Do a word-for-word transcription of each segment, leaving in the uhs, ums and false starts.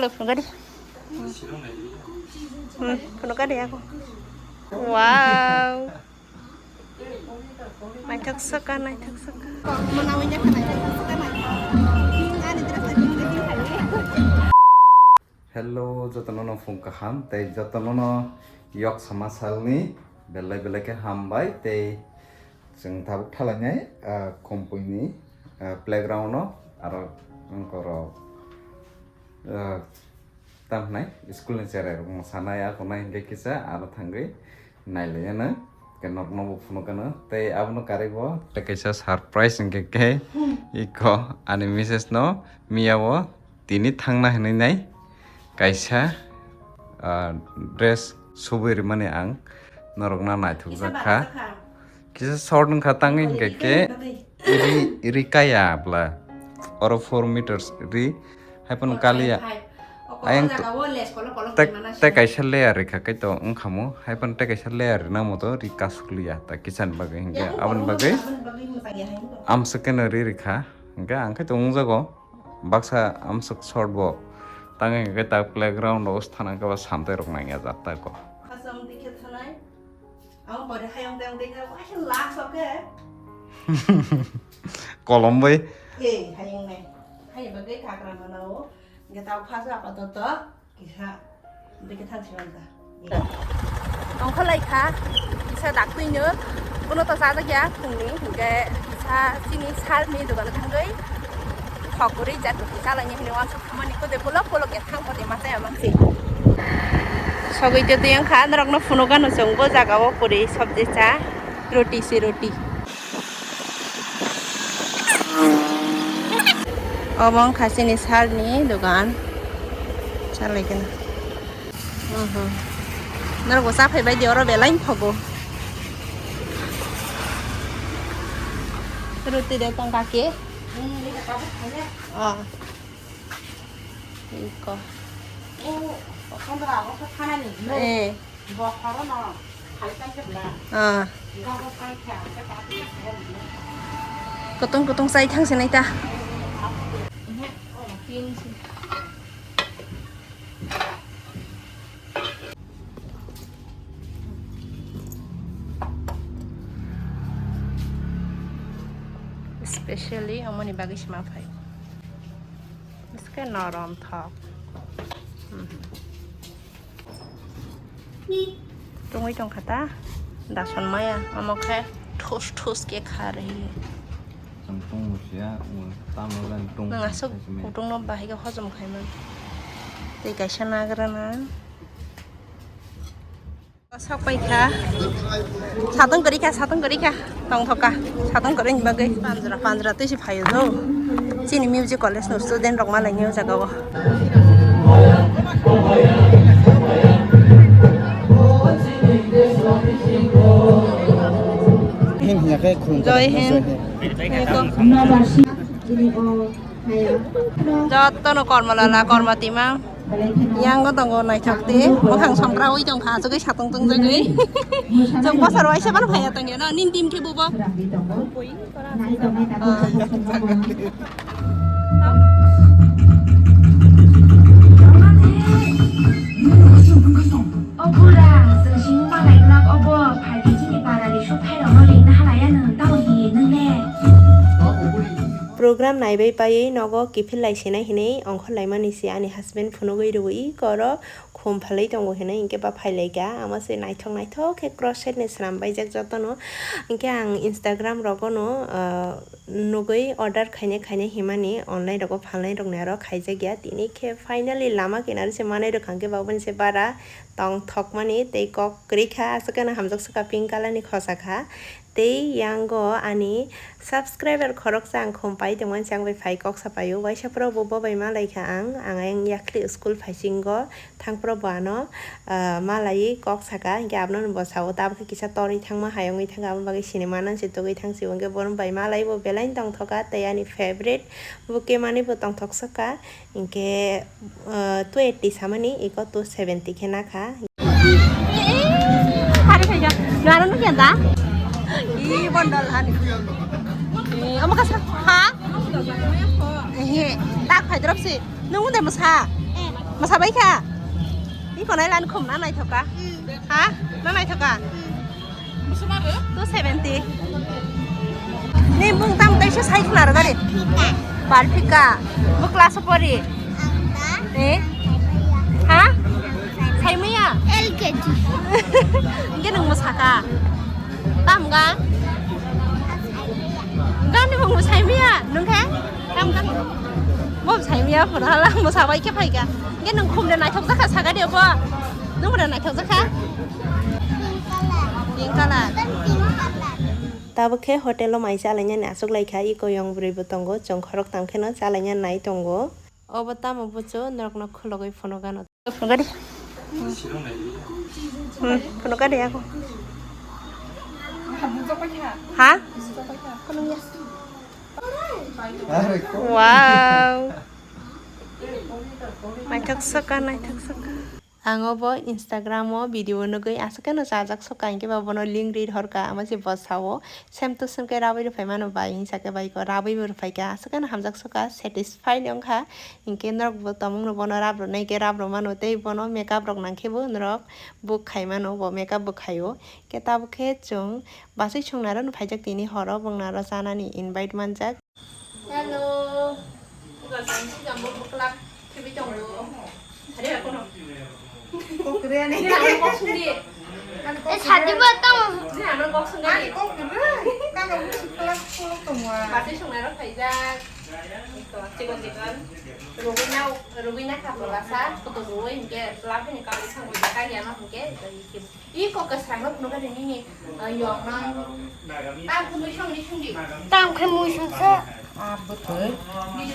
Phunukadi. Hmm, phunukadi aku. Wow. Naithok saka, naithok saka. Hello, jotono no phung kaham, tei jotono no yok sama salni belai belai khe hambai, tei chwng tabuk thalainai, ah, Khumpui ni, ah, playground no, aro wngkorok, ah, tamo hwnai school ni cherai rok mwsanai, akonai hinkhe kisa aro thangwi nailaiano, ke norokno bo phunukano, tei abono karwi bo tei kaisa surprise hinkhe khe iko ani misses no miya o tini thangna hinwi nai kaisa, ah, dress subui rwmani ang norokno naithokjak kha. Kisa short wngkha tangwi hinkhe khe ri, ri kaya bla. Oro four meters ri, hai phano kaliya. Ayang tei kaisa layer rikha khe to wngkhamo, hai phano tei kaisa layer rina moto ri kasukliya ta kisani bagwi hinkhe aboni bagwi amswk khe no ri rikha. Hinkhe ang khe to wngjago baksa amswk short bo. Tangwi hinkhe ta playground o thana khe ba samtwi rok nangya jak ta ko. Asam dikhe thanai. Ang pore hayung tang dikhe waisa last oke. Kolom bai. He hayung nai. Hayung bagwi kagra mana o. Geta phasa apa to to. Kisa, beke thang siman ta. Tongkholai kha, kisa daktwino, bono to chajak ya, phungni, hinkhe kisa chini sir ni dogano thangwi, thok kwrwi jat rwkhe chalaini hinwi uansuk thangmani, kode bolok bolok ya thang kode ma chaya mansi. Sogwi tei twi wngkha, norokno phunukgano chwng bo jagao kwrwi sobji cha, roti se roti. Obo wngkha chini sir ni dogan. Chalai kena. Mhm. Norok bo chaphai bai di oro belai thogo. Roti de tong kake. Ah. Iko. Eh. Ah. Kutung kutung chai thang sinai ta. Specially omoni bagwi sima phai. Biske norom thok. Mhm. Tungwi tongkha ta, dason maya, omo khe thus thus khe kha rwhi. Ang tong musia, ang tamo jani tong. Nwng aswk kutung no bahai khe hojom khai man. Tei kaisa nagra na. Sok pai kha. Satong kwrwi kha, satong kwrwi kha. Tongthok kha. Satong kwrwini bagwi panjra panjra twi se phaio do. Chini music college no student rok malai ni o jaga o. Hind hiya khe khulum. Joy Hind. Joy Hind. Jotono kormo lala, kormo tima. Yango tongo naithok tei, bwkhang songkraui tongkha, asugwi satung tongjagwi. Chwng bosor waisa phano phaiya tongya no, nini team khe bubo. O bura, chwng sini malai glak obo, phaikhe chini parani sukhairokno ringna halaya nwng, tamo hiye nwng le? Program naibai paiwi nogo kiphil lai sinai hinwi ongkhor laimani se ani husband phunugwi rwui koro khum phalwi tongo hinwi hinkhe ba phailaikha. Amo se naithok naithok khe crochet ni swnam baijak jotono. Hinkhe ang Instagram rogono, ah, nugwi order khaina khaina himani online rogo phalnai rokni aro khaijakya. Tini khe finally lama kinaro se manwi rwkha hinkhe ba oboni se bara tongthokmani tei kok kwrwi kha. Aswk khe no hamjak swkha pink color ni khosa kha. Tei yango ani subscriber khoroksa ang khum pai tongmani se ang bai phai kok sa paio. Waisa phoro bo bo bai ma lai kha ang, ang ayang yakli school phaisingo thang phoro bo ano, ah, ma laiwi kok saka, hinkhe abono bo sao, tabukhe kisa torwi thangma hai wngwi thangkha, aboni bagwi sinimano se tugwi thang sio, hinkhe bono bai ma laiwi bo belai tongthokha tei ani favorite bo kemani bo tongthok saka. Hinkhe, ah, two eighty samani, iko two seventy khe nakha. Hari khaija. Nara nukya da? I bondol hani. Eh, omo kasa ha? Eh, tak phai drop si. Nung de masa. Mwsabai kha? Iko nai lan khum na naithoka? Ha? Na naithoka? Two seventy. Ni bung tam tai se sai khna ro gari. Barphika. Bo class o pori. Eh? Ha? Saimaya? L K G. Hingke nwng mwsaka? Tam ga? Gani bung mwsaimaya? Nwng khe? Tam ga? Bo mwsaimaya phano hala mwsabai khe phaika. Hingke nwng khum de naithok jakha saka de bo. Nwng bo de naithok jakha? Pink color. Tabuk khe hotel o mai chalainani aswk laikha, iko yong bwrwi bo tongo, chwng khorok tang kheno chalaina nai tongo. Obo tamo buchu norokno khulogwi phunukgano. Phunukgadi. Hmm, phunukgadi ako. Ha? Wow. Naithok saka, naithok saka. Ang obo Instagram o video nugwi aswk kheno chajak sokha, hinkhe ba bono link ri horkha, ama se bo sao, "Same to same khe rabwi rwphai mano bai," hinsa khe bai ko rabwi bo rwphaikha, aswk kheno hamjak sokha, satisfy wngkha, hinkhe norok bo tongmung no bono rab rwnai khe rab rwmano tei bono makeup rok nangkhe bo norok book khai mano, bo makeup bo khaio, khe tabuk khe chwng bachwi chwng naro no phaijak tini horo bwng naro chanani invite manjak. Hello. Buka sangsi jambo buklak khibi tongo. Hari aku no. Kokre ani. Ini amar kok sundi. Eh, sadi ba tamo. Ini amar kok sundi. Ani kokre. Kaga busi kelas sepuluh tongo. Pasti sungai rok khaijak. Ito, chicken chicken. Rugina, rugina kapola sa, kutu rui hingke, pelak ini kali sang rui kali ano hingke, ito, ito. Iko kwsrang no phunukgani nini, ah, yong no. Tang khe mui song di song di. Tang khe mui song sa. Ah, bwtwi,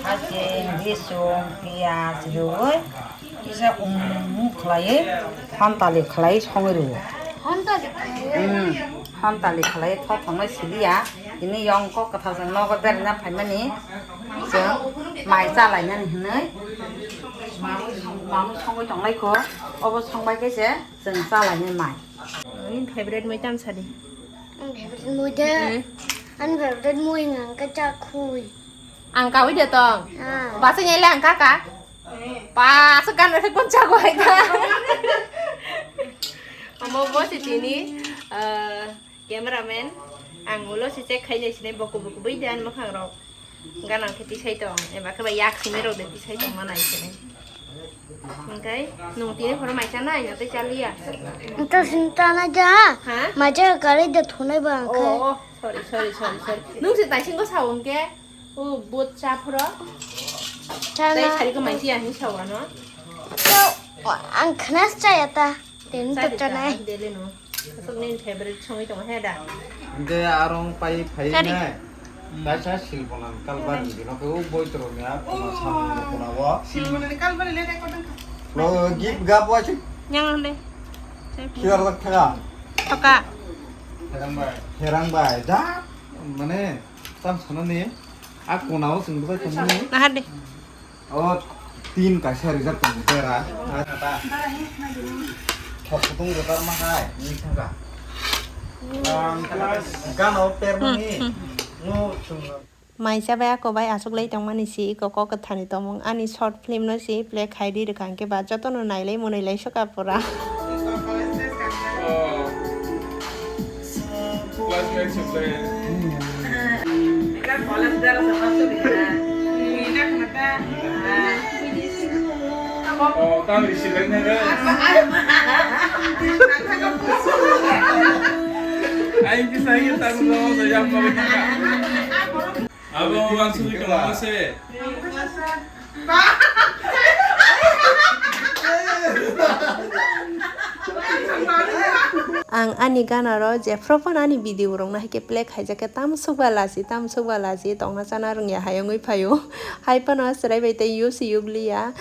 haising, bising, piyaj, rwi, kisa um khlaiwi, hontali khlaiwi songwi rwo. Hontali khlaiwi? Hmm, hontali khlaiwi thothoknai siliya. Tini yong kok kwthar jang nogo berajak phaimani, chwng mai chalainani hinwi. Mamwi song-, mamwi songwi tonglai kho, obo songbai khe se. Chwng chalainai mai. Ani favorite mui tam sadi. Ani favorite mui de. Hmm. Ani favorite mui wngkha chakhui. Ang kawi de tong. Ah. Basa nyai le ang kaka. Basa kan rek pun chakhui ka. Omo bo si tini, eh, cameraman. Ang ulo si check khai nai sinai boku boku bai de ani makhang rok. Ganang khe tisai tong, eba khe ba yak simi rok de tisai tong ma nai khe. Hingkai nung tini phoro mai chanai, na tei chaliya. Nta sinta na ja. Ha? Maja kare de thunai ba ang khai. Oh, oh, sorry, sorry, sorry, sorry. Nung se taising ko sao hingke? O bot cha phoro. Cha na. Tai sari ko mai siya hin sao ano. So, ang khnas chaya ta. Tini to chanai. Dele no. Asok nini favorite songwi tongo he da. Hingke arong pai phai nai. Kaisa silponan kalbar ni bino khe o boitro ni a koma samung no kona o. Silponan kalbar le record ang. Lo gip gap wa chu. Yang le. Kiar tak thaga. Thoka. Herang bai. Herang bai. Da. Mane tam sana ni. A kona o sing bai tong ni. Nahar de. O tin kaisa rijak tong bera. Thok kutung rotar ma hai ni thangka. Gano per mani. No chung. Mai chabai ako bai aswk lai tongmani si iko kok kwthani tongmung ani short film no si play khai di rwkha hwnkhe ba jotono nailai mwnwi lai soka pura. Abo ang sugui tongma se. Ang ani gana ro jephru phano ani video rok no hai khe play khaijak khe tam sukba lachi tam sukba lachi tongna chana rwngya hai wngwi phaio. Hai phano chwrai bai tei use yukliya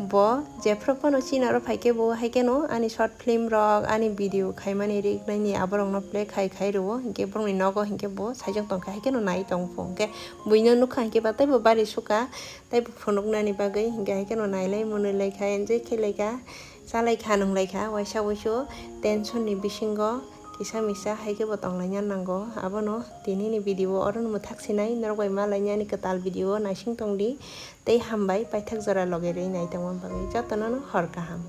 bo jephru phano china ro phai khe bo hai kheno ani short film rok ani video khaimani rik nai ni abo rok no play khai khai rwo hinkhe borok ni nogo hinkhe bo saichung tongkha hai kheno nai tong pho hinkhe buino nukha hinkhe ba teibo bari sukha. Tei bo phunuknani bagwi hinkhe hai kheno nailai mwnwi lai kha, enjoy khe lai kha, cha lai kha, nung lai kha, waisa wuisu tension ni bisingo Kisa misa hai khe bo tonglaina nango. Abono tinini video oro no mwthak sinai, norok bai malaini ani kwtal video o naising tongdi. Tei hambai paithak jora loge rwi nai tongma bagwi jotono no hor kaham.